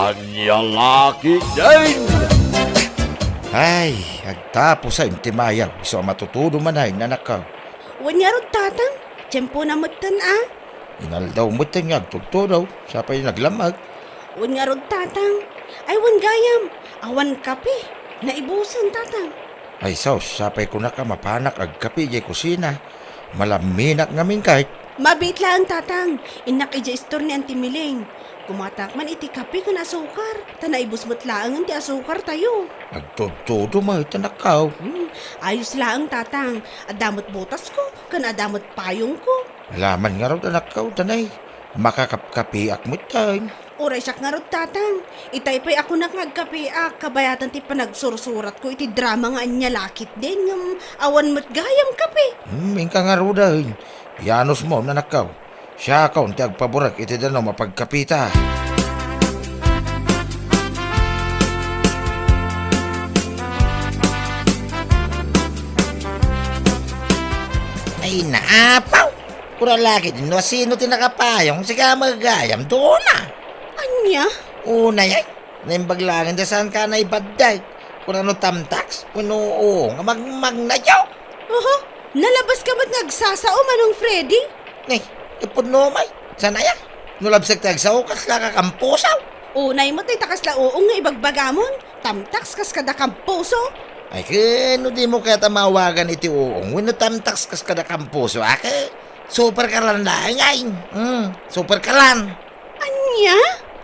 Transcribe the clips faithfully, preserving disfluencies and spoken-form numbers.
Ania la ketdin? Ay, agtapusen ti mayaw, isu a matutudo manen, anakko. Wen ngarud, Tatang, tiempona metten a. Inaldaw metten nga agtudtudo, sapay naglammeg. Wen ngarud, Tatang. Ay, wen gayam, awan kape. Naibusen, Tatang. Ay, sus, sapay kunak a mapanak agkape idiay kusina. Malamminak ngamin ket. Mabiit laeng, Tatang. Innak idiay istor ni Auntie Miling. Kumatak man iti kape ken asukar, ta naibus met laengen ti asukartayo. Agtudtudo met, anakko. Hmm, ayos laeng, Tatang. Adda met botasko, ken adda met payongko. Ala man ngarud, anakko, danay. Makakapkapeak metten. Uray siak ngarud, Tatang. Itay pay a kunak nga agkapeak, kabayatan ti panagsursuratko iti drama nga ania la ketdin, ngem awan met gayam kape. Hmm, inka ngaruden. Iyanusmo, anakko. Siakon ti agpaburek iti danum a pagkapeta. Ay, naapaw! Kura la ketdin no sino ti nakapayong, sika met gayam, Dona. Ania? Unay, ay, naimbag laeng ta saanka a naibaddeg. Kuna no tamtaks, wenno uong a magmagnayo. Oho, nalabaska met nga agsasao, Manong Freddy. Ni, ipudno met. Saan aya? No labsek ti agsao, kaslaka kampusaw. Unay met dayta kasla uong nga ibagbagamon. Tamtaks kas kada kampuso. Ay, ket no dimo kayat a maawagan iti uong wenno tamtaks kas kada kampuso, a, ket super kalan laeng, ay. Hmm, super kalan. Ania?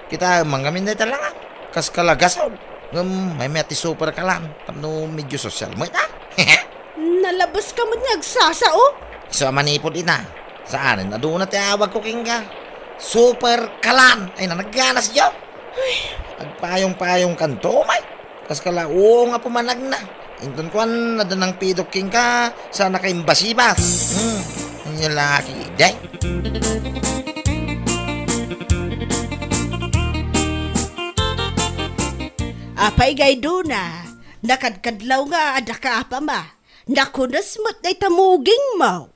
Kitaem man ngamin dayta langan. Kas kalagasol. Ngem, maymayat ti super kalan. Tapno medio sosyal met, a? Nalabaska met nga agsasao. Isu a manipud ita. Saanen a duna ti awagko kenka. Super kalan. Ay, nanagganas, yo. Ay, agpayong-payongkanto, may. Kas kala uong a pumanagna. Inton kuan, adda nangpidok kenka, saannaka imbasibas. Hmm, ania la ketdin? Apay, Dona, nakadkadlaw nga adda ka apama. Nakunes met dayta mugingmo.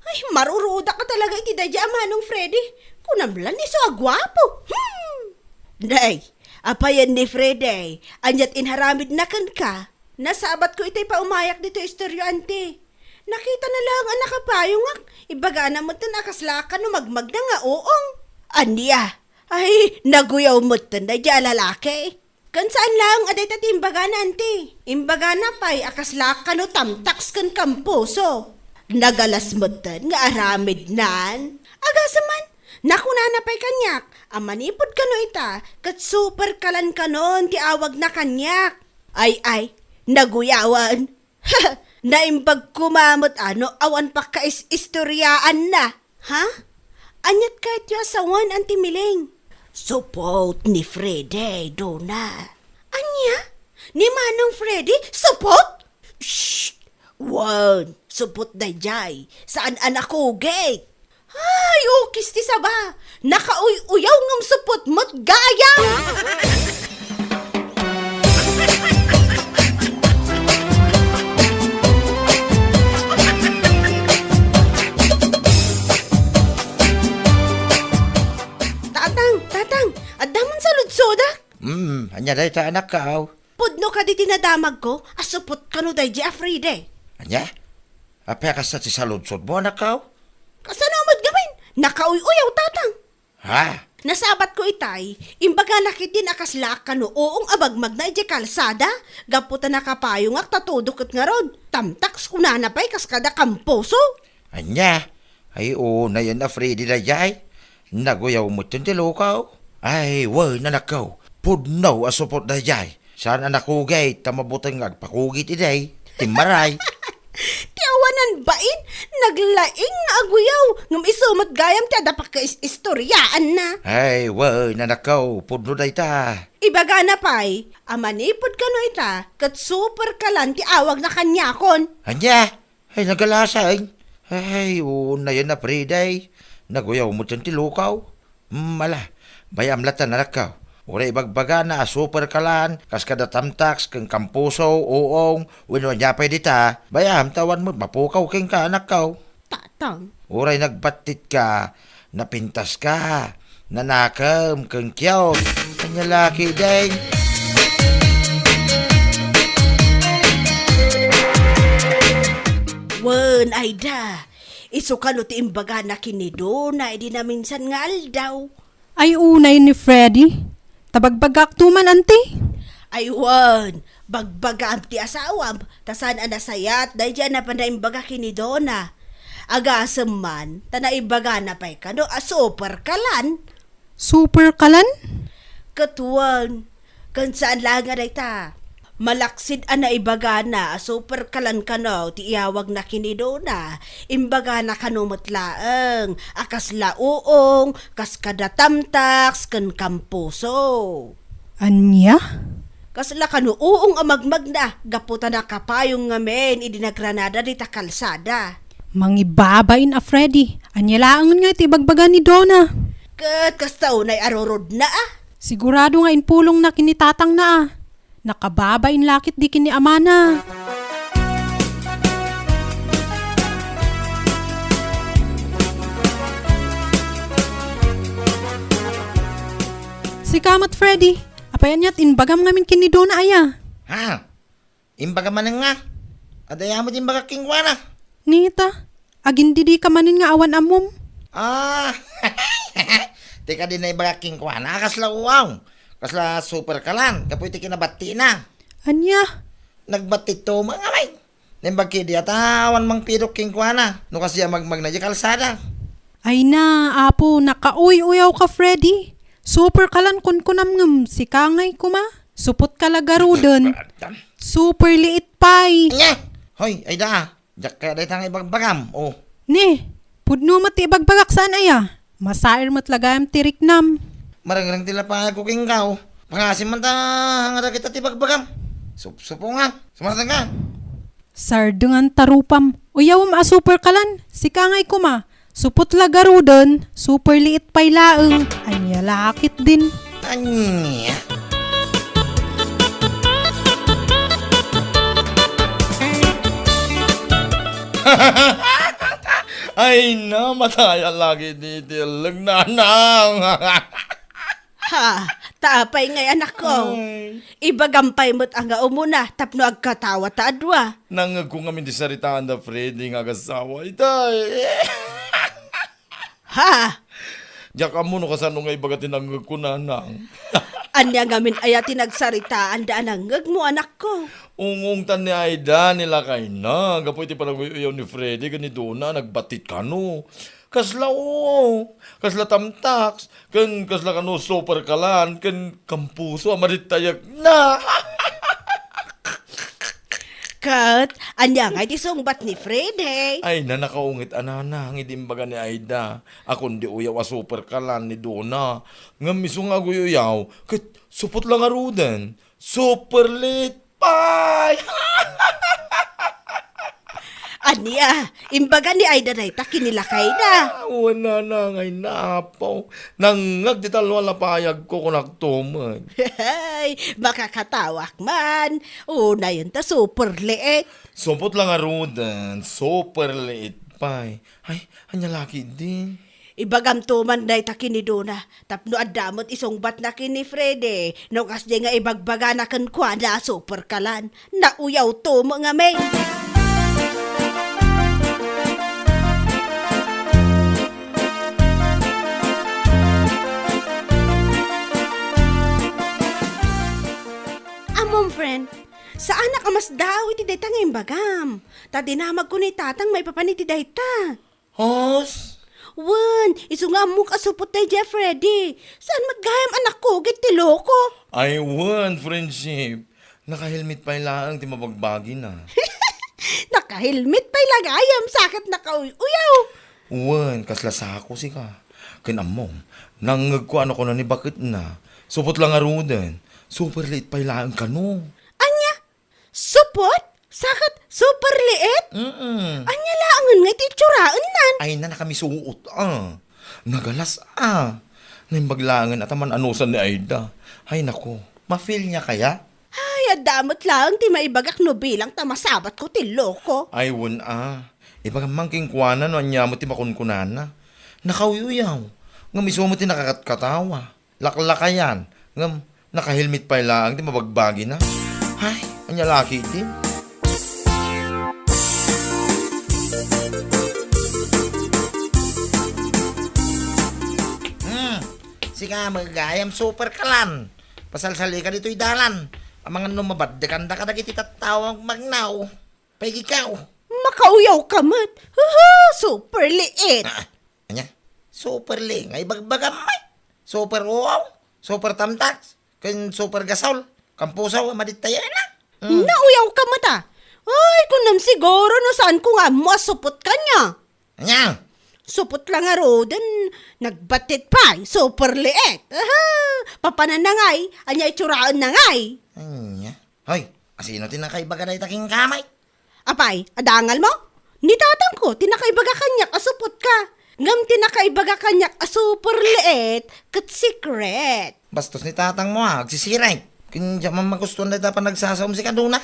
Ay, marurudak ka talaga iti daydi a Manong Freddy. Kunam la ni isu a guapo. Hmm! Nay, apayen ni Freddy, aniat inharamidna kenka? Nasabatko itay paumayak ditoy istoryo, anti. Nakitana laeng a nakapayongak. Ibagana metten a kasla kano magmagna nga uong. Ania? Ay, naguyaw metten daydi a lalaki. Ken saan laeng a dayta ti imbagana, anti. Imbagana pay a kasla kano tamtaks ken kampuso. Nagalas metten nga aramidnan. Agasem man, nakunana pay kaniak a manipud kano ita ket super kalan kanon ti awagna kaniak. Ay, ay, naguyawen. Naimbag koma met a no awan pakkais-istoriaanna. Ha? Aniat kayatyo a sawen, Auntie Miling? Supot ni Freddy, Dona. Ania? Ni Manong Freddy? Supot? Shh! Wen, supot daydiay. Saan a nakugit. Ay, ukis ti saba! Nakauy-uyaw ngem supot met gayam! Tatang, tatang, adda man saludsodak? Hmm, ania dayta, anakko? Pudno kadi ti nadamagko a supot kano daydi a Freddy. Ania? Apay a kasta ti saludsodmo, anakko? Kasano met ngamin? Nakauy-uyaw, tatang. Ha? Nasabatko itay, imbagana ketdin a kasla kano uong a magmagna idiay kalsada, gapu ta nakapayongak ta todo ket ngarud. Tamtaks kunana pay kas kada kampuso. Ania? Ay, unayen a Freddy daydiay. Naguyaw metten ti lukaw. Ay, wen, anakko. Pudno a supot daydiay. Saan a nakugit ta mabuteng nga agpakugit idiay. Timmaray. Ti awanan bain, naglaing nga aguyaw. Ngem isu met gayam ti adda pakkais-istoriaanna. Ay, wen, anakko. Pudno dayta. Ibagana pay a manipud kano ita ket super kalan ti awagna kaniakon. Ania? Ay, nagalasay. Ay, unayen a Freddy. Naguyaw metten ti lukaw. Hmm, ala, bay-am latta, anakko. Uray ibagbagana a super kalan, kas kada tamtaks, ken kampuso, uong, wenno ania pay dita, bay-am ta awan met mapukaw kenka, anakko. Tatang. Uray nagbattitka, napintaska, nanakem, ken kiyawt. Lalaki, deng. Wen, Aida, isu kano ti imbagana ken ni Dona idi naminsan nga aldaw? Ay, unay ni Freddy. Ta bagbagak to man, anti? Ay, wen, bagbagaam ti asawam, ta saan a nasayat daydi a napan naimbaga ken ni Dona. Agasem man, ta naibagana pay kano a super kalan. Super kalan? Ket wen, ken saan laeng a dayta. Malaksid a naibagana a super kalan kano ti iyawagna ken ni Dona. Imbagana kano met laeng a kasla uong, kas kada tamtaks, ken kampuso. Ania? Kasla kano uong a magmagna, gapu ta nakapayong ngamin idi nagranada dita kalsada. Mangibabain a Freddy. Ania laengen nga iti ibagbaga ni Dona? Ket kasta unay a rurodna, a? Sigurado nga impulongna ken ni tatangna, a. Nakababain la ketdi ken ni amana. Sika met, Freddy. Apay aniat imbagam ngamin ken ni Dona, aya? Ha? Imbagam manen nga? Adda aya met imbagak kenkuana? Nita, agindidika manen nga awan ammom? Ah, ti kadi naibagak kenkuana, kasla uaw. Kasla super kalan, gapu iti kinabattina. Ania? Nagbattit to, mga amay. Naimbag kadi a ta awan mangpidok kenkuana, no kasdi a magmagna di kalsada. Ay na, apo, nakauy-uyaw ka, Freddy. Super kalan kunkunam ngem sika ngay kuma. Supot ka la garuden. Super liit pay. Anya? Hoy, Aida, diak kaya dayta nga ibagbagam, oh. Ni, pudno met ti ibagbagak saan aya? Masair met la gayam ti riknam. Marengreng ti lapayag ko kenka, oh. Pangasim man ta nga dagita ti ibagbagam. Supsupo nga. Sumaratan ka. Sardengan ta rupam. Uyawem a super kalan. Sika ngay kuma. Supot la garuden, super liit pay laeng. Ania la ketdin? Ania? Ay na, matay a lagi di ti elleg, nanang. Ha, ta apay ngay, anakko? Ay. Ibagam pay met a nga umuna tapno agkatawa ta a dua. Nangngegko ngamin ti saritaan da Freddy nga agasawa, itay. Ha? Diak ammo no kasano nga ibaga ti nangngegko, nanang. Ania ngamin aya ti nagsaritaan da a nangngegmo, anakko? Ungongtan ni Aida ni lakayna gapu iti panaguy-uyaw ni Freddy ken ni Dona a nagbattit kano. Kasla uong, kasla tamtaks, ken kasla kano super kalan, ken kampuso a madittayekna. Ket, ania ngay ti sungbat ni Freddy? Ay na, nakaungit a nanang idi imbaga ni Aida a kundi uyaw a super kalan ni Dona. Ngem isu nga aguy-uyaw, ket supot la ngaruden, super liit pay! Ania, imbaga ni Aida dayta ken ni lakayna? Wen, nanang, ay na, apo. Nangngeg ti tallo a lapayagko, kunakto met. Ay, makakatawak man. Unayen ta super liit. Supot la ngaruden, super liit pay. Ay, ania la ketdin? Ibagamto man dayta ken ni Dona, tapno adda met isungbatna ken ni Freddy, no kasdiay nga ibagbagana kenkuana a super kalan. Nauyawto met ngamin. Ammom, friend, saanak a masdaaw iti dayta nga imbagam. Ta dinamagko ni Tatang maipapan iti dayta. Hos? Wen, isu nga ammok a supot daydiay a Freddy. Saan met gayam a nakugit ti loko? Ay wen, friendship. Nakahelmet pay laeng ti mabagbagina. Nakahelmet pay la gayam, sa ket nakauy-uyaw. Wen, kasla sako sika. Ken ammom, nangngegko a kuna ni baketna, supot la ngaruden, super liit pay laeng kano. Ania? Supot? Sa ket super liit? Mm-mm. Ania laengen nga iti itsuraennan? Ay na, nakamisuot, ah. Nagalas, ah. Naimbag laengen a ta man-anusan ni Aida. Ay nako, ma-feel niya kaya? Ay, adda met laeng ti maibagak no bilang ta masabatko ti loko. Ay, wen, ah. Ibagam man kenkuana no ania met ti makunkunana. Nakauy-uyaw. Ngem isu met ti nakakatkatawa. Laklakayan, Ngem, naka-helmet pay laeng ti mabagbagina. Hay, ania la ketdin? Hmm, sika met gayam, super ka lan. Pasalsalika ditoy dalan. Amangan no mabaddekandaka dagiti tattao a magnaw. Pay ikaw. Makauyaw ka met. Huhu, super liit. Ah, ania? Super liit nga ibagbagam met. Super uaw, super tamtax, ken super gasol, kampusaw, madittayen na. Hmm. Nauyaw ka met, a. Ay, kunam siguro no saan ko nga ammo a supot kaniak. Ania? Supot la ngaruden, nagbattit pay, super liit. Aha, papananna ngay, ania itsuraenna ngay? Ania? Hoy, asino ti nakaibaga dayta kenka, met? Apay, adda angalmo? Ni tatangko ti nakaibaga kaniak a supot ka. Ngem ti nakaibaga kaniak a super liit ket secret. Bastos ni tatangmo, a, agsisiret. Ken diak man magustuan dayta panagsasaom sika, Dona.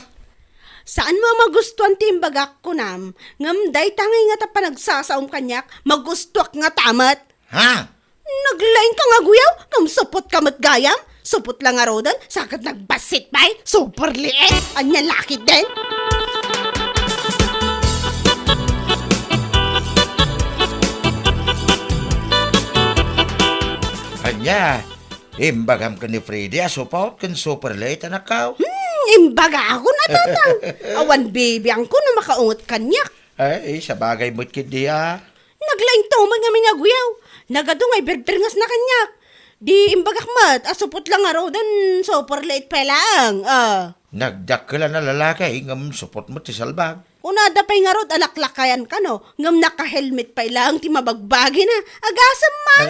Saan mo a magustuan ti imbagak, kunam, ngem dayta ngay ngata panagsasaom kaniak, magustuak ngata met. Ha? Naglaing ka nga guyaw, ngem supot ka met gayam. Supot la ngaruden, sa ket nagbassit pay, super liit. Ania la ketdin? Ania, imbagam ken ni Freddy a supot ken super liit, anakko? Hmm, imbagakon a, tatang. Awan bibiangko no makaunget kaniak. Ay, sabagay met ketdi, a. Naglaing tuman ngamin nga guyaw. Nagadu nga iberberngesna kaniak. Di imbagak met a supot la ngaruden, super liit pay laeng. Ah. Nagdakkel a lalaki, ngem supot met ti salbag. Kunada pay ngarud a laklakayan kano, ngem naka-helmet pay laeng ti mabagbagina. Agasem man.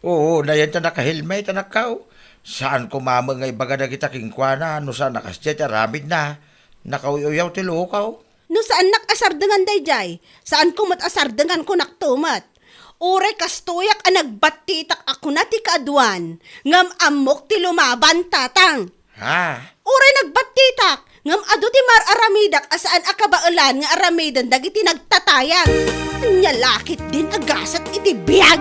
Oo, nayan ta naka-helmet, anakko. Saan ko mamen nga ibaga dagita kenkuana, no saan a kasdiay ti aramidna. Nakauy-uyaw ti lukaw. No saannak a sardengan daydiay, saanko met a sardengan, kunak to met. Uray kastoyak a nagbattitak a kuna ti kaaduan, ngem ammok ti lumaban, tatang. Ha? Uray nagbattitak, ngem adu ti mar-aramidak a saan a kabaelan nga aramiden dagiti nagtatayag. Ania la ketdin a gasat iti biag?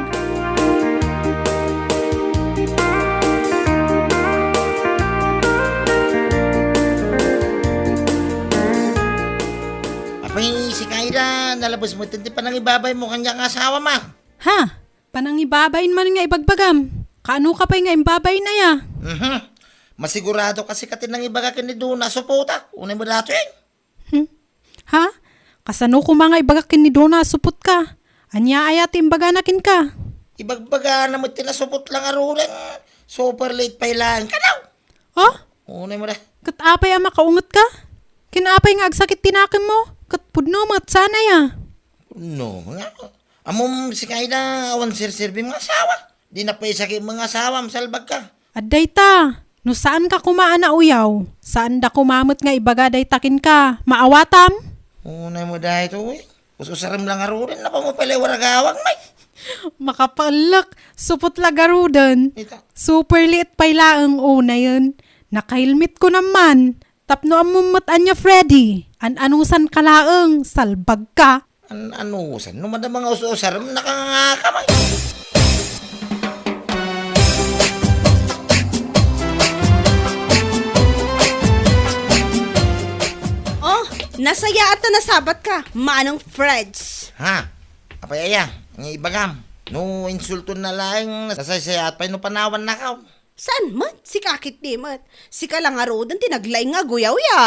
Apay, sika, Ida, nalabes met ti panangibabaymo kaniak nga asawam, a. Ha? Panangibabain man nga ibagbagam? Kaano ka pay nga imbabain aya? Mhm. Masigurado ka sika ti nangibaga ken ni Dona a supotak. Unay mo datoy. Hmm? Ha? Kasano koma nga ibagak ken ni Dona a supot ka? Ania aya ti imbagana kenka? Ibagbagana met ti nasupot la ngaruden. Super liit pay laeng. Kadaw! Oh? Unay mo da. Ket apay a makaunget ka? Ken apay nga agsakit ti nakemmo? Ket pudno met saan aya? Pudno nga. Ammom, sika, Ida, awan serserbim nga asawa. Di na pay sakit nga asawam, salbag ka. Adda ita, no saan ka koma a nauyaw, saan da koma met nga ibaga dayta kenka, maawatam? Unay mo daytoy. Us-usarem la ngaruden, napamupay la waragawak, may. Makapaellek, supot la garuden. Ita. Super liit pay laeng unayen. Naka-helmet ko naman. Tapno ammom met ania, Freddy, an-anusan ka laeng, salbag ka. An-anusan? No madama nga us-usarem, nakanganga ka, may. Oh, nasayaat ta nasabat ka, Manong Freds. Ha? Apay aya, nga ibagam. No insulton na laeng, nasaysayaat pay no panawan na ka. Saan met? Sika ketdi met. Sika la ngaruden ti naglaing nga aguyawya.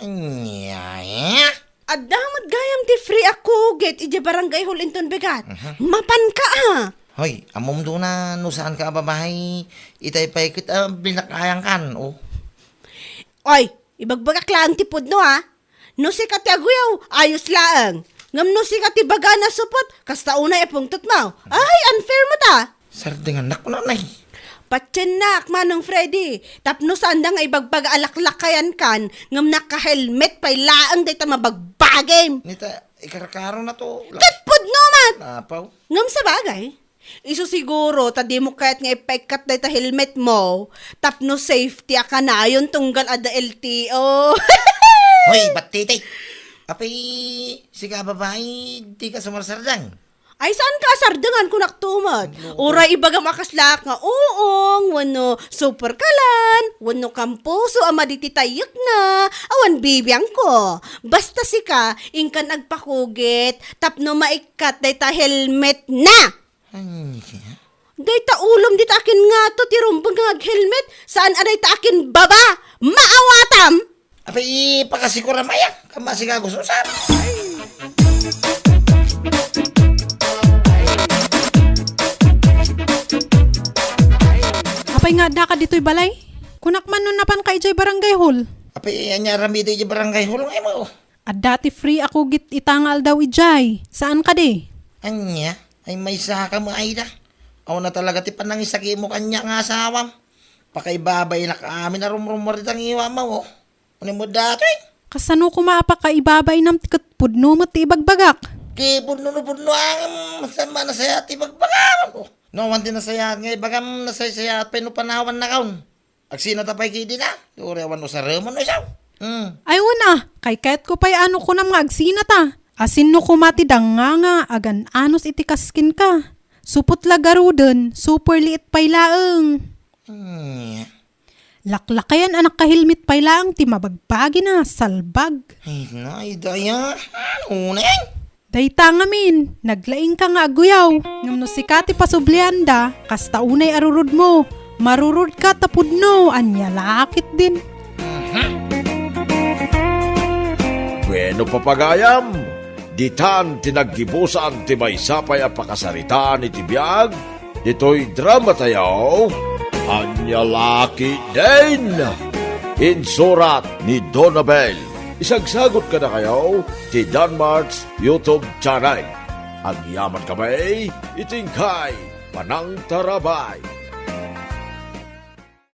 Ania, eh? Adda met gayam ti free a kugit idiay Barangay Hall inton bigat. Mhm. Mapanka, a. Hoy, ammom Dona, no saan ka a babai, itay pay ket a binakayan kan, oh. Oy, ibagbagak laeng ti pudno, a. No sika ti aguyaw, ayos laeng. Ngem no sika ti bagana supot, kasta unay a pungtotmo. Ay, unfair met, a. Sardengannak kuno, nay. Patiennak, Manong Freddy. Tapno saanda nga ibagbaga a laklakayan kan, ngem naka-helmet pay laeng dayta mabagbagim. Nita, ikarkaro na to. Ket pudno met. Apaw. Ngem sabagay, isu siguro ta dimo kayat nga ipaikkat dayta helmet mo, tapno safety a kanayon tunggal adda L T O. Hoy, battiti. Apay, sika babai, di ka sumarsardeng. Ay, saan ka sardengan, kunak to met? Ano? Uray ibagam a kaslak nga, uong, wenno Super Kalan, wenno Kampuso a madi ti tayyekna, awan bibiangko. Basta sika, inkan agpakugit tapno maikkat dayta helmetna. Ania? Dayta ulom dita akin ngato ti rumbeng nga aghelmet, saan a dayta akin baba. Maawatam! Apay, ipakasikuram aya, kama sika gusto sa. Apay nga addaka ditoy balay? Kunak man no napanka idiay barangay hall. Apay, ania aramidek idiay barangay hall nga imo? Adda ti free a kugit ita nga aldaw idiay. Saan kadi? Ania? Ay, maysaka met, Aida. Awan na talaga ti panangisakimo kaniak nga asawam. Pakaibabainak amin a rumrumuar dita ngiwam, o. Unayen met datoy. Kasano koma a pakaibabainam ti ket pudno met ti ibagbagak? Ket pudno no pudno, ngem saan met a nasayaat ti ibagbagam? No, awan ti nasayaat nga ibagam, nasaysayaat pay no panawannakon. Agsinata pay ketdin a? Uray awan usarem no isu. Hmm. Ay, wen a, kaykayatko pay a no kunam nga agsinata. Asinno koma ti dangnganga a gan-anos iti kas kenka? Supot la garuden, super liit pay laeng. Hmm. Laklakayan a nakahilmet pay laeng ti mabagbagina, salbag. Ay, na, Aida aya. Ano na yan? Dayta ngamin, naglaingka nga agguyaw. Ngem no sika ti pasublianda, kasta unay a rurudmo. Marurudka ta pudno, ania la ketdin. Bueno, papagayam, ditan ti naggibusan ti maysa pay a pakasaritaan iti biag ditoy dramatayo, Ania la ketdin. Insurat ni Donabel. Isagsagut kadakayo ti Danmart's YouTube channel. Agyamankami iti inkay panangtarabay.